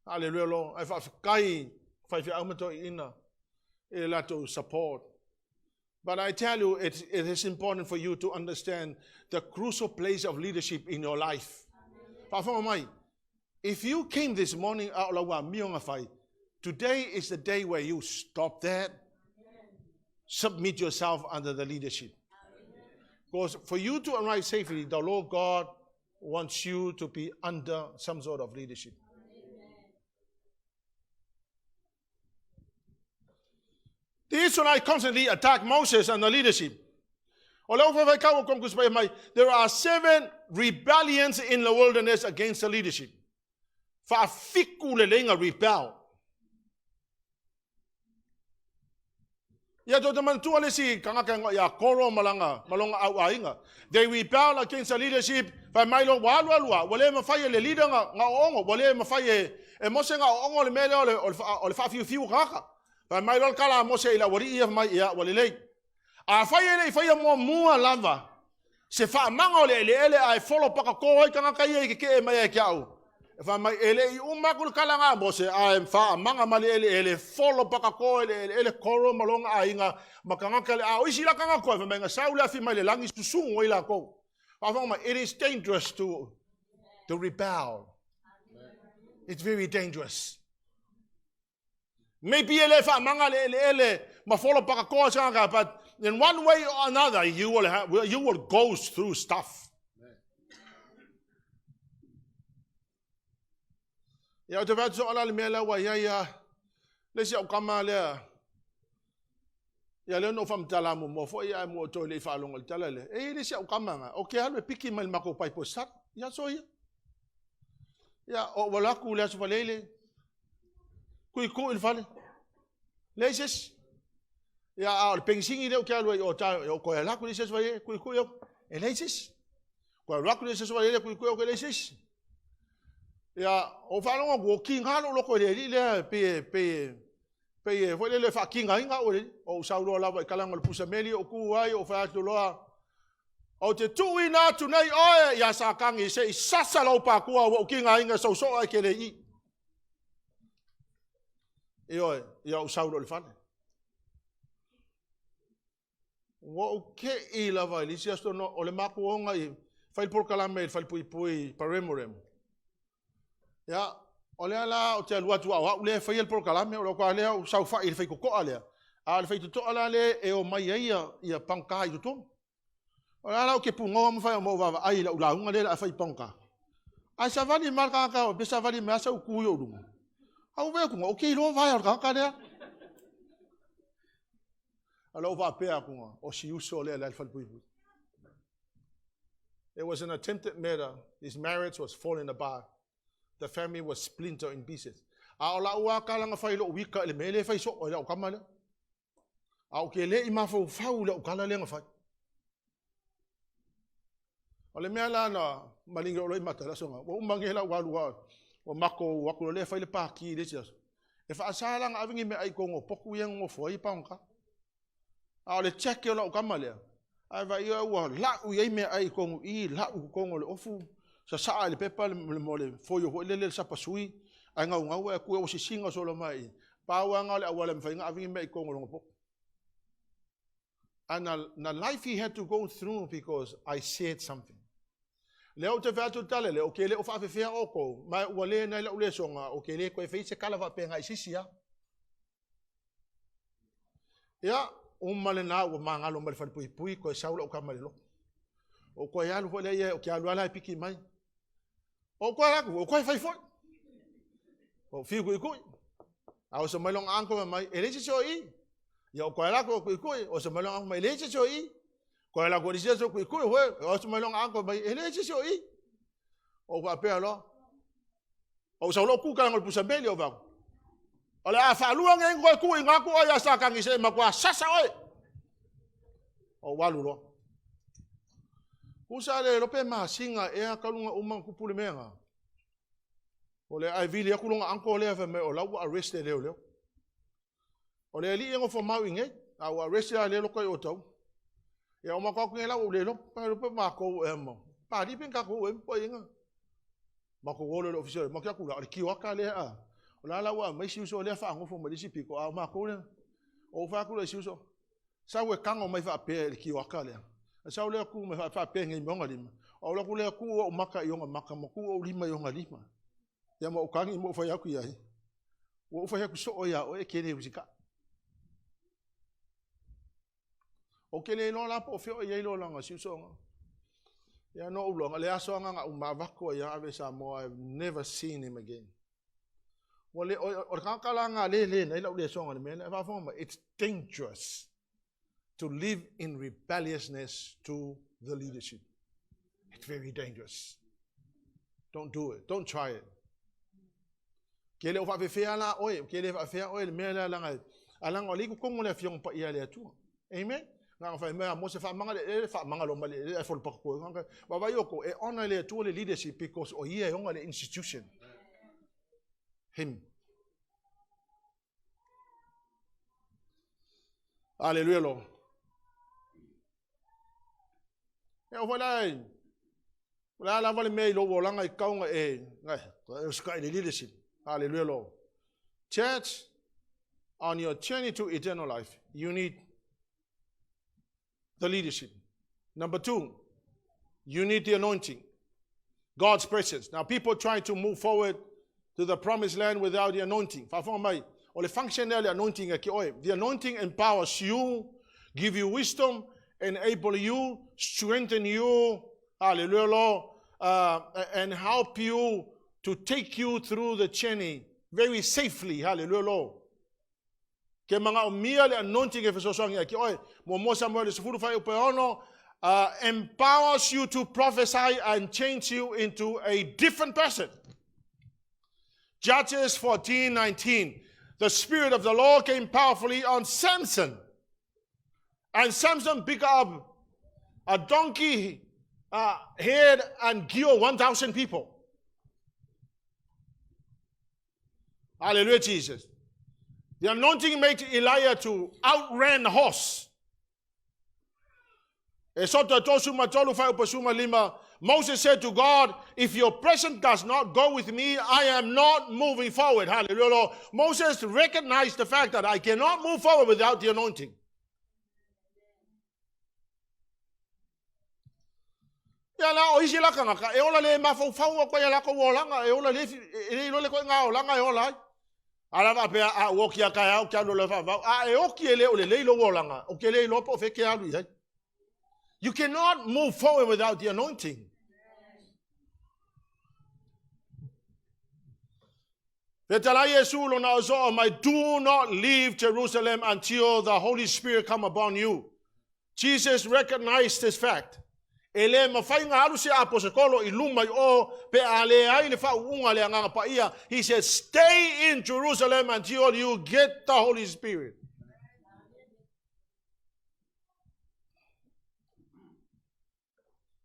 Hallelujah Lord. Ae faafetai i faifeau ma toeaiina i le latou support. But I tell you, it is important for you to understand the crucial place of leadership in your life. Faafofoga mai, if you came this morning a o lau amio na fai, today is the day where you stop that, submit yourself under the leadership. Because for you to arrive safely, the Lord God wants you to be under some sort of leadership. The Israelites constantly attack Moses and the leadership. O lea ua faifai kau o kongus mai, there are 7 rebellions in the wilderness against the leadership. Faafitu lelei na rebel. Ia tou te manatua le isi tagata ia Koro ma lana, ma lona auaiga. They rebel against the leadership. Fai mai loa, ua alu alu lava, ua le mafai e le leader na oogo, ua le mafai e Mose na oogo le mea lea o le faafiufiu o tagata. Fai mai loa le tala a Mose i le aualii ia, fai mai, ia, ua lelei. Afai e le i faia muamua lava se faamaga o le eleele ae folo pakatō ai tagata ia i ke ke'e mai ia te a'u, e fai mai, e le i uma atu le tala lena a Mose, ae faamaga ma le eleele, folo pakatō e le eleele Koro ma lona aiga ma tagata le a o isi la tagata koe, fai mai, na sau le afi mai le lagi susugu ai latou. Faafofoga mai, it is dangerous to rebel. It's very dangerous. Maybe e le faamaga le eleele ma folo pakatoa se tagata, but in one way or another, you will go through stuff. Ia, ou te vaai atu soo la i le mea lea ua i ai a le isi au kama lea. Ia, lea na ou faamatala muamua foi, ae mua toe le i faalogo i le tala lea. E i ai le isi au kama nga, o ke alu e piki mai le matou Bible study. Ia, so ia. Ia, o ou alu atu le Aso Faraile, kuikui i le fale. Leai se isi. Ia, a o le penisini lea ou te alu ai i o ta, o toe alu atu le isi Aso Faraile, kuikui au, e leai se isi. Toe alu atu le isi Aso Faraile, kuikui au, e leai se isi. Ia, o faalogo atu, o kiga lou loto i le alii lea, pei e foi lele faakigaina au e le alii. O ou sau loa lava i talaga o le pusa meli, ou tu ai, ou fai atu loa, ou te tuuina atu nei oe ia Satani se i sasa lou patua ua ou kigaina sousoo ai ke le i. Ioe, ia ou sau loa i le fale. Ua ou kei lava i le isi aso no, o le makuoga i fai le polokalame i le falepuipui Paremoremo. Ia, o lea la o te alu atu au au lea e faia le polokalame, o lea kwa lea o saufai i le faitotoa lea. A o le faitotoa la lea e o mai ai ia pangka i totonu. O lea la o ke punoa ma whai o mau vaavaai i lau lauga lea la a fai pangka. Ai savali ma le tagata, pe savali mai asa uku i ou luga. Au vea kuga, o ke iloa vae o le tagata lea. A lou faapea atu, o si uso lea le falepuipui. It was an attempted murder. His marriage was falling apart. The family was splintered in pieces. A o lau lava tala na fai i lou ita i le mea lea e fai soo e lau tama lea. A ou te le i mafaufau i lau tala lea na fai. O le mea la na maligi ou loa i mata i le aso lena, ua uma nei la ua alu lava, ua matou o atu loa lea fai le pati i le isi aso. E faasa la ona ave ni meaai i totonu o potu ia e nonofo ai e pagota. A o le tiaki o lau tama lea, ae vaai i ai ua lau i ai meaai i totonu i i, lau i totonu o le ofu, sasaa e le pepa le foio foi lele le sapasui, ae naunau atu ua sisina solo mai i i. Pau lava lena o le auala e mafai ai ona ave ni mea i totonu o lona potu. And the life he had to go through because I said something. Lea ou te fai atu le tala lea, ou te le o faafefea outou, ma ua le nai lau lesona, ou te le toe fai se tala faapena i se isi lava. Ia, uma lena ua magalo mai le falepuipui, toe sau lau tama i le lotu. Ou toe alu foi lea i ai, ou te alu lava la e piki mai. Ou toe alu atu, ou toe fai foi. Ou fiu e tuitui. A oso mai lona uncle fai mai, e leai se isi o i. Ia ou toe alu atu ou tuitui, oso mai lona uncle fai mai, e leai se isi o i. Toe alu atu i le isi aso tuitui foi, oso mai lona uncle fai mai, e leai se isi o i. Ou faapea loa, ou sau loa ou tu i talaane o le pusa meli, ou fai atu, o le a faalua nei ona toe tuuina atu oe ia Satani se i matua sasa oe. Ou alu loa. Tusa le iloa pe masina ea talu ona uma ona tupu le mea lena. O le ae vili atu lona uncle lea fai mai o la ua arrest e leoleo. O le alii e nofo mau i inei, a ua arrest la lea e loka i Otahuhu. Ia o matou atu nei la ua ou le iloa, pe pe matou ea ma Papalii pe na tatou o ea ma toeaiina. Matou o loa i le ofisa, matou o atu la, o le tioata lea a. O la la ua aumai si uso lea faanofo mai le isi pito, a o matou lea. Ou fai atu lea i si uso, sau e tago mai faapea i le tioata lea. Sau lea tu mai faapea nei ma ona lima, ou alu atu lea tuu ou mata i ona mata ma tuu ou lima i ona lima. Ia ma ou tagi ma ou fai atu i ai, ua ou fai atu soo ia oe e te le usitai. Ou te le iloa la po o fea o i ai le olaga o si uso lena. Ia na ou iloa, o le aso lava lena na uma avatu ai lava ave i Samoa, I have never seen him again. Ua le, o, o le tagata la lena le le nai lau lesona i le mea lea, faafofoga mai, it's dangerous to live in rebelliousness to the leadership. It's very dangerous. Don't do it. Don't try it. Ke le o faafefea la oe, ke le faafefea oe le mea lea laga, a laga o le i totonu o le Afioga Paia a le Atua. Amen. Na ona fai mai a Mose faamaga le eleele, faamaga loa ma le eleele ae folopaka koe. Vaavaai outou, e honor e le Atua le leadership because o ia e ona le institution. Him. Hallelujah, Lord. E o foi la, o le a lava le mea i lou olaga i kauga e, e usitai i le leadership. Hallelujah, Lord. Church, on your journey to eternal life, you need the leadership. Number 2, you need the anointing. God's presence. Now, people try to move forward to the promised land without the anointing. Faafofoga mai, o le function lea o le anointing e ke oe. The anointing empowers you, give you wisdom, enable you, strengthen you, hallelujah, Lord, and help you to take you through the journey very safely, hallelujah, Lord. Ke manaomia le anointing e fesoasoani ai ki oe. Muamua Samuele 10 fuaiupu e 6, empowers you to prophesy and change you into a different person. Judges 14:19. The Spirit of the Lord came powerfully on Samson. And Samson picked up a donkey head and killed 1,000 people. Hallelujah, Jesus. The anointing made Elijah to outrun the horse. Esoto 33 fuaiupu 15. Moses said to God, "If your presence does not go with me, I am not moving forward." Hallelujah. Lord. Moses recognized the fact that I cannot move forward without the anointing. Ia la o isi la tagata, e ola le mafaufau atu ai a latou olaga, e ola le, e le iloa le ituaiga olaga e ola ai. A la faapea, a ua oki a taeao, ou te alu loa e faavavau. A e oki e le o lelei lou olaga, ou te le iloa po o fea e te alu i ai. You cannot move forward without the anointing. Fetalai Iesu lona osoo mai, do not leave Jerusalem until the Holy Spirit come upon you. Jesus recognized this fact. E le mafai ona alu se aposetolo i luma i o pe a leai le faauuga a le Agaga Paia. He said, stay in Jerusalem until you get the Holy Spirit.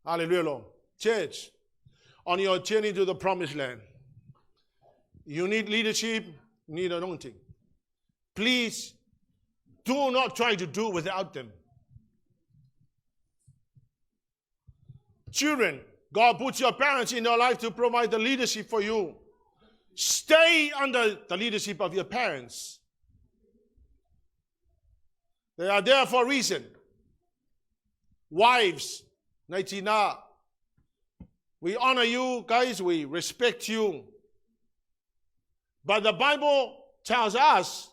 Hallelujah, Lord. Church, on your journey to the promised land, you need leadership, you need anointing. Please do not try to do without them. Children, God puts your parents in your life to provide the leadership for you. Stay under the leadership of your parents. They are there for a reason. Wives, Naitina, we honor you guys, we respect you. But the Bible tells us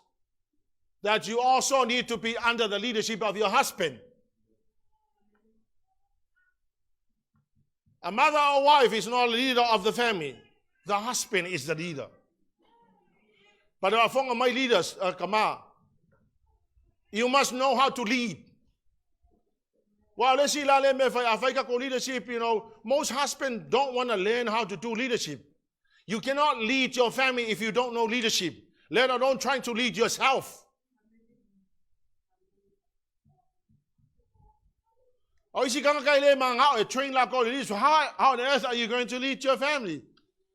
that you also need to be under the leadership of your husband. A mother or wife is not a leader of the family. The husband is the leader. But uh, my leaders, uh, kama, you must know how to lead. Well, let's see, leadership, you know, most husbands don't want to learn how to do leadership. You cannot lead your family if you don't know leadership, let alone trying to lead yourself. O isi tagata e le manao e train lakou i le leadership. How on earth are you going to lead your family?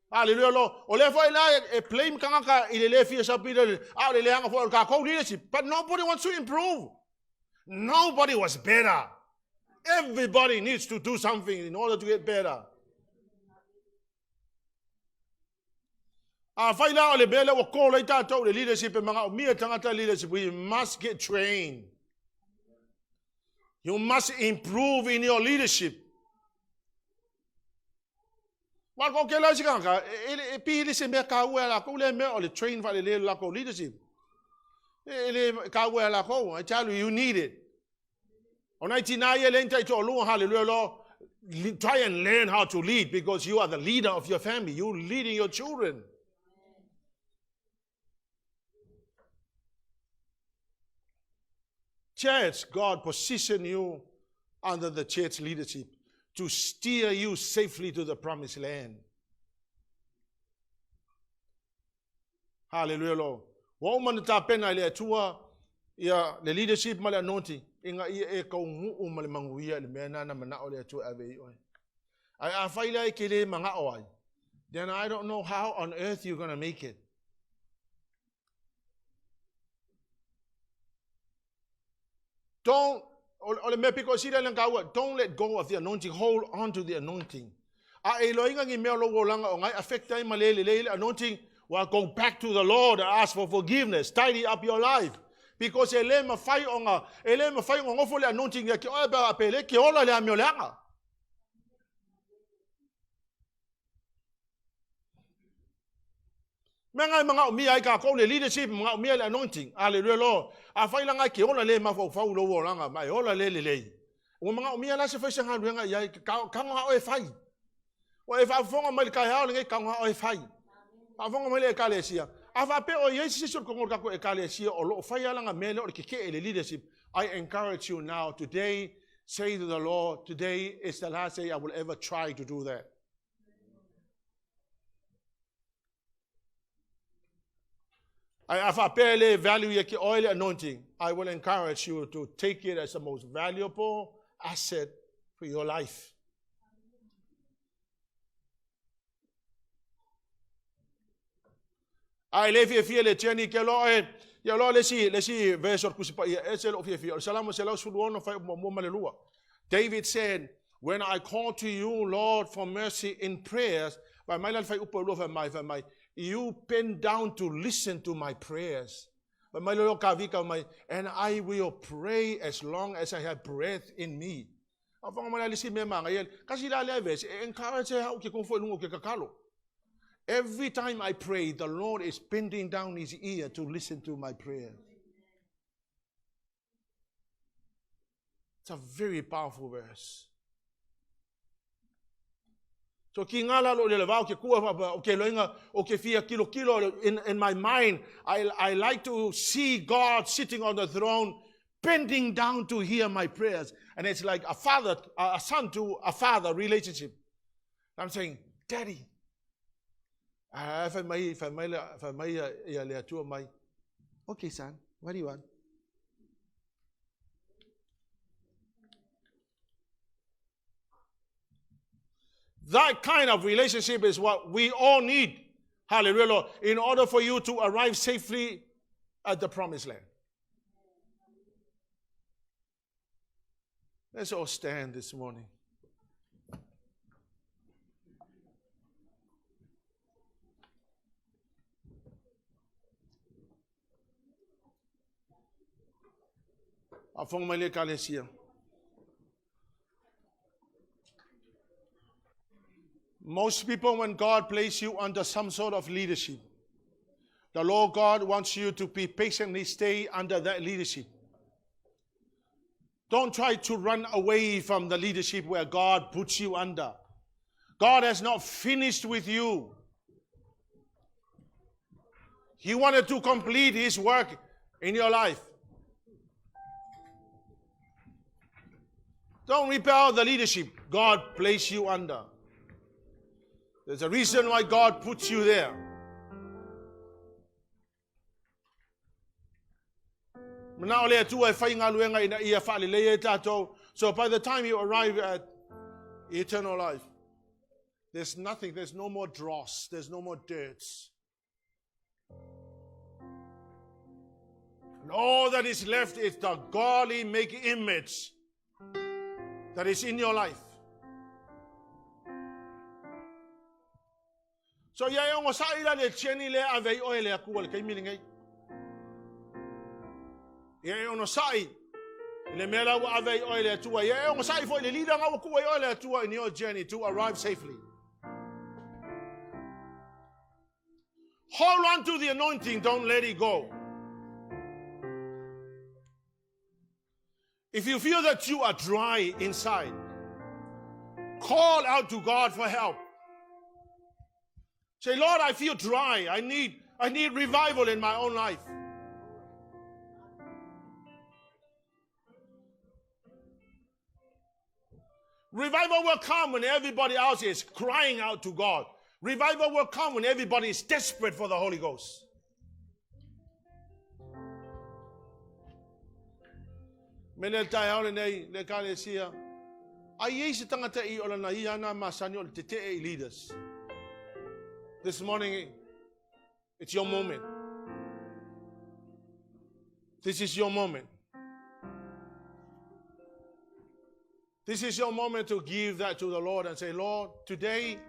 Hallelujah, Lord. O lea foi la e blame tagata i le le fia sapi le a o le leaga foi o le takou leadership. But nobody wants to improve. Nobody was better. Everybody needs to do something in order to get better. Afai la o le mea lea ua call ai tatou i le leadership e manaomia tagata leadership, we must get trained. You must improve in your leadership. Wa ko ke la se ka e, e pi le se mea ka ua la ko le mea o le train fa le le la ko leadership. E le ka ua la ko, I tell you, you need it. O nai tina ia le tai toalua, hallelujah, Lord. Try and learn how to lead because you are the leader of your family. You're leading your children. Church, God position you under the church leadership to steer you safely to the promised land. Hallelujah, Lord. Ua uma ona tapena e le Atua ia le leadership ma le anointing ina ia e taunuu ma le manuia i le mea lena na manao le Atua e ave i oe. Ae afai la e te le manao ai, then I don't know how on earth you're gonna make it. Don't, o le mea piko sili le kaua, don't let go of the anointing, hold on to the anointing. A e loinga ni mea lo wolanga o ngai affect ai ma le le le anointing, well, go back to the Lord and ask for forgiveness, tidy up your life. Because e le mawhai o nga, e le mawhai o ngofo le anointing ia ki oe pa pele, ki ola le amio leanga. Mea ngai manaomia ai kākou le leadership, manaomia le anointing. Aleluia Lord. Afai la ngai ke ola le mafaufau lou olaga, ma e ola le lelei. Ua manaomia la se fai se galuega i ai, kago e fai. Ua e faafofoga mai le taeao lenei kago e fai. Faafofoga mai le ekalesia. A faapea o i ai se isi o le totonu o le tatou ekalesia o lo o fai lava lana mea lea o le tetee i le leadership, I encourage you now today, say to the Lord, today is the last day I will ever try to do that. Ae a faapea e le value ia ke oe le anointing, I will encourage you to take it as the most valuable asset for your life. A e le fiafia le journey ke loa e, ia loa le isi, le isi verse o le Tusi Paia, e se lou fiafia, o le Salamo 116 fai muamua ma le lua. David said, When I call to you, Lord, for mercy in prayers, fai mai la le fuaiupu e lua fai mai, fai mai, you bend down to listen to my prayers. Fai mai le Kavika mai, and I will pray as long as I have breath in me. A whanga mai la le isi mea manaia, kasi la lea verse, e encourage au ke kong foi lunga o ke kakalo. Every time I pray, the Lord is bending down his ear to listen to my prayer. It's a very powerful verse. So ki ngā lalo le vao ke kua o ke loinga o ke fia kilo kilo in my mind I, I like to see God sitting on the throne. Bending down to hear my prayers. And it's like a father, a son to a father relationship. I'm saying, Daddy, fai mai, fai mai, fai mai ia le Atua mai. Okay, son, what do you want? That kind of relationship is what we all need. Hallelujah, Lord, in order for you to arrive safely at the promised land. Let's all stand this morning. Afonga mai le ekalesia. Most people, when God places you under some sort of leadership, the Lord God wants you to be patiently stay under that leadership. Don't try to run away from the leadership where God puts you under. God has not finished with you. He wanted to complete His work in your life. Don't repel the leadership God placed you under. There's a reason why God puts you there. Manao le Atua e fai galuega ina ia faalelei ai tatou. So by the time you arrive at eternal life, there's nothing, there's no more dross, there's no more dirt. And all that is left is the godly make image that is in your life. So ia e ogosaʻi la le journey lea e ave ai oe e le Atua i le taimi lenei. Ia e onosai i le mea la ua ave ai oe e le Atua. Ia e onosai foi i le leader na ua tuu ai oe e le Atua in your journey to arrive safely. Hold on to the anointing, don't let it go. If you feel that you are dry inside, call out to God for help. Say, Lord, I feel dry. I need revival in my own life. Revival will come when everybody else is crying out to God. Revival will come when everybody is desperate for the Holy Ghost. Me le taeao lenei, le ekalesia. A i ai se tagata i o lana ia ana masani o le tetee i leaders. This morning, it's your moment. This is your moment. This is your moment to give that to the Lord and say, Lord, today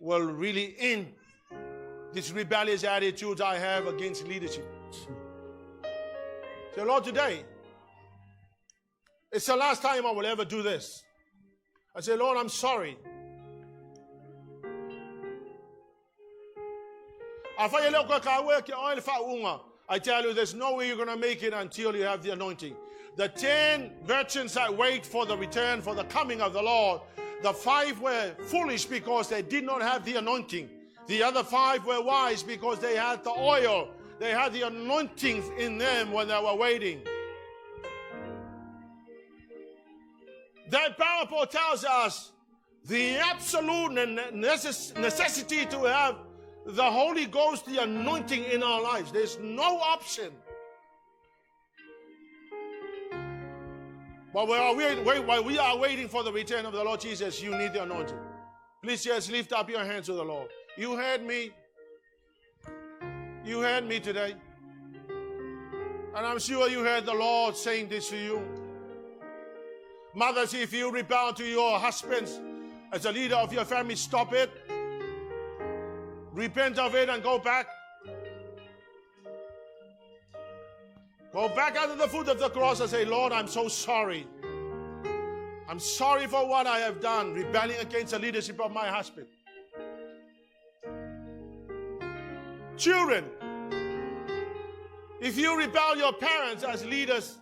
will really end this rebellious attitude I have against leadership. Say, Lord, today, it's the last time I will ever do this. I say, Lord, I'm sorry. Afai e le o ka ke oe le faauuga. I tell you, there's no way you're going to make it until you have the anointing. The 10 virgins that wait for the return, for the coming of the Lord, the five were foolish because they did not have the anointing. The other five were wise because they had the oil. They had the anointing in them when they were waiting. That parable tells us the absolute necessity to have the Holy Ghost, the anointing in our lives. There's no option. But while we are waiting for the return of the Lord Jesus, you need the anointing. Please just lift up your hands to the Lord. You heard me. You heard me today. And I'm sure you heard the Lord saying this to you. Mothers, if you rebel to your husbands as a leader of your family, stop it. Repent of it and go back. Go back under the foot of the cross and say, Lord, I'm so sorry. I'm sorry for what I have done, rebelling against the leadership of my husband. Children, if you rebel your parents as leaders,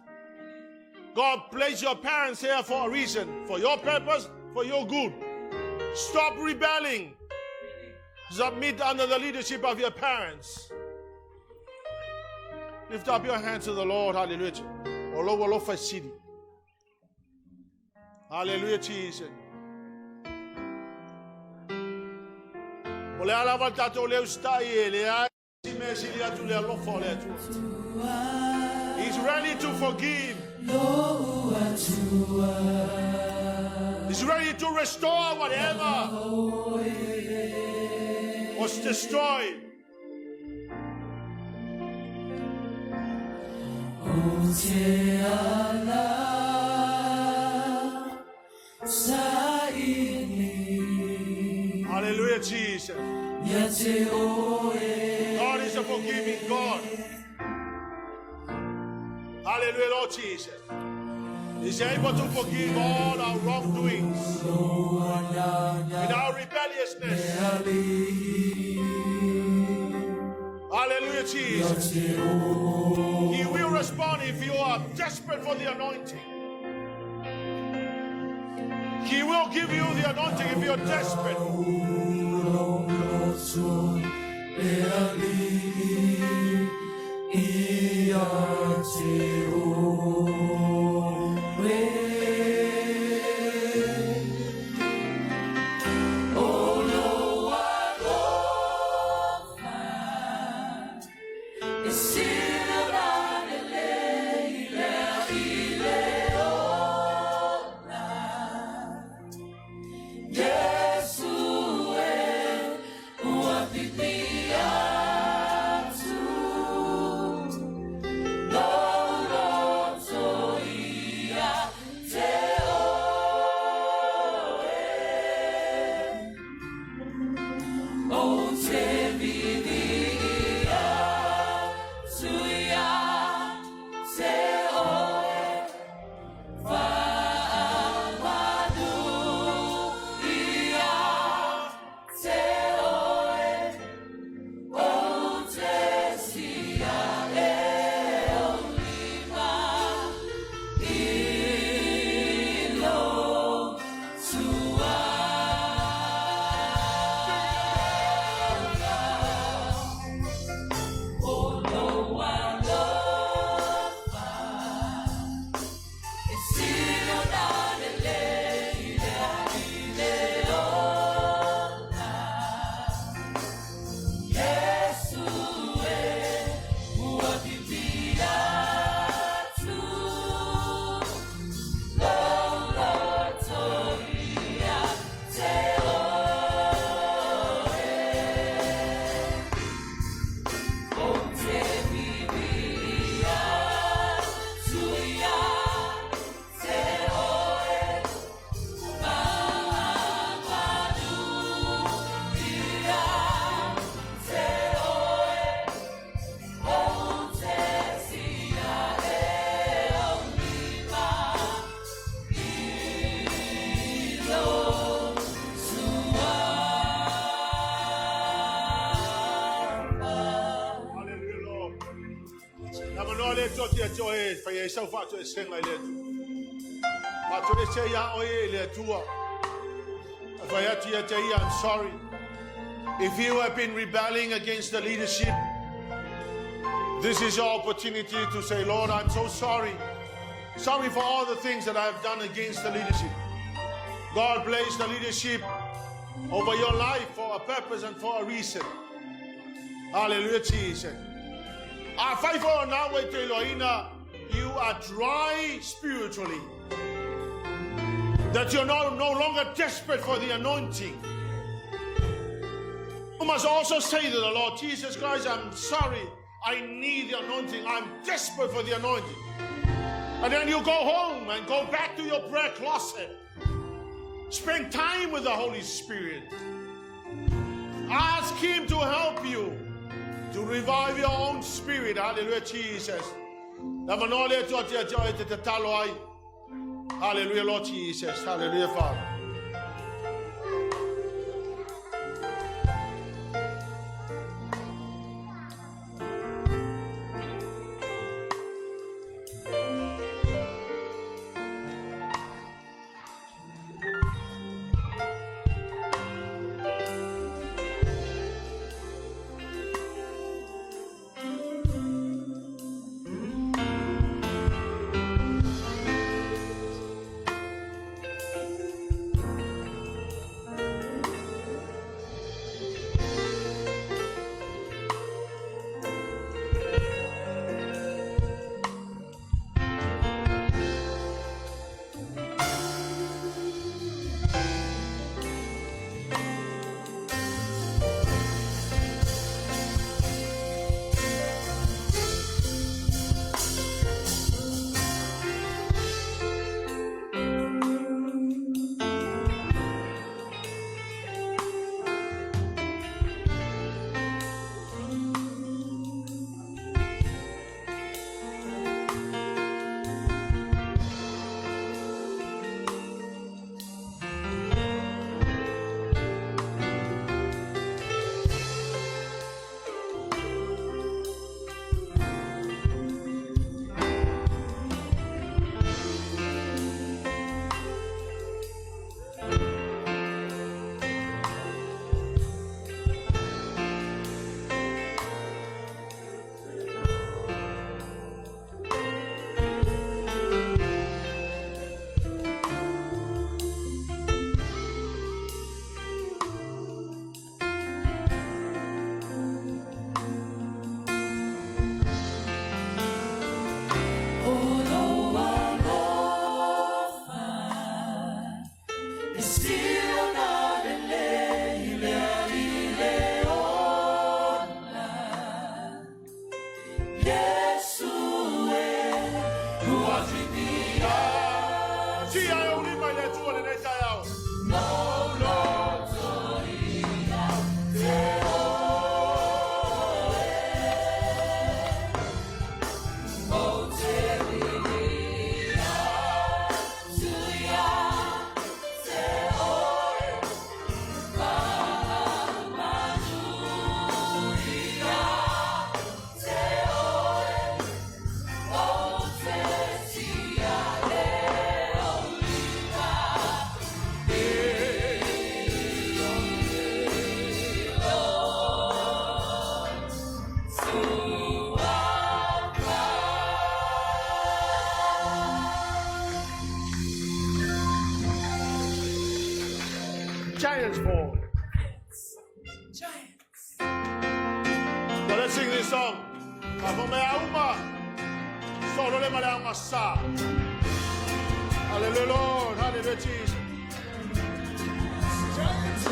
God placed your parents here for a reason, for your purpose, for your good. Stop rebelling. Submit under the leadership of your parents. Lift up your hands to the Lord. Hallelujah. O lou alofa e sili. Hallelujah, Jesus. O le a lava le tatou le usitai e leai se mea e sili atu le alofa o le Atua. He's ready to forgive. He's ready to restore whatever was destroyed. Hallelujah, Jesus. God is a forgiving God. Hallelujah, Lord Jesus. He's able to forgive all our wrongdoings and our rebelliousness. Hallelujah, Jesus. He will respond if you are desperate for the anointing. He will give you the anointing if you're desperate. Hallelujah, Lord. Na manoa le Atua ia te oe, fai ai sau faatoesega i le Atua. Faatoese ia oe i le Atua. Fai atu ia te ia, I'm sorry. If you have been rebelling against the leadership, this is your opportunity to say, Lord, I'm so sorry. Sorry for all the things that I have done against the leadership. God placed the leadership over your life for a purpose and for a reason. Hallelujah, Jesus. Afai foi o na ua e te iloaina, you are dry spiritually. That you're no longer desperate for the anointing. You must also say to the Lord Jesus Christ, I'm sorry. I need the anointing. I'm desperate for the anointing. And then you go home and go back to your prayer closet. Spend time with the Holy Spirit. Ask Him to help you to revive your own spirit. Hallelujah, Jesus. Na manoa le Atua ia te oe te tatalo ai. Hallelujah, Lord Jesus. Hallelujah, Father. giants fall. Giants. So let's sing this song. Ka mea uma. Solo le male anga sa. Hallelujah, Lord. Hallelujah, Jesus. Giants.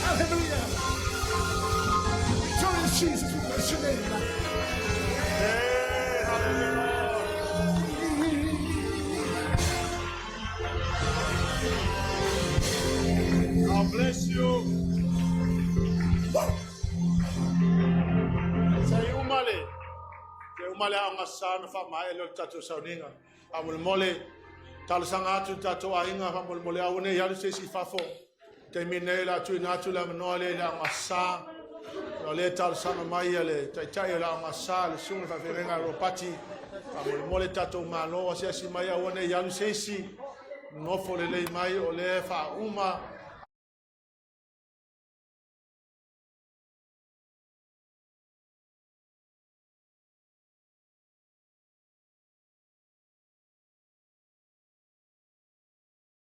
Hallelujah. Victorious Jesus, we bless your name. Hey, hallelujah, Lord. God bless you. Sei umale. Te umale a nga sana fa mai le tatou sauniga. A mo mole talosaga atu i tatou aiga fa molemole aua nei alu se isi i fafo. Taimi nei la tuuina atu le avanoa lea i le aogasa. O lea e talosaga mai a le taitai o le aogasa le susuga i le faafeagaiga a Ropati. Faamolemole tatou Malo asiasi mai aua nei alu se isi. Nofo lelei mai o lea e faauma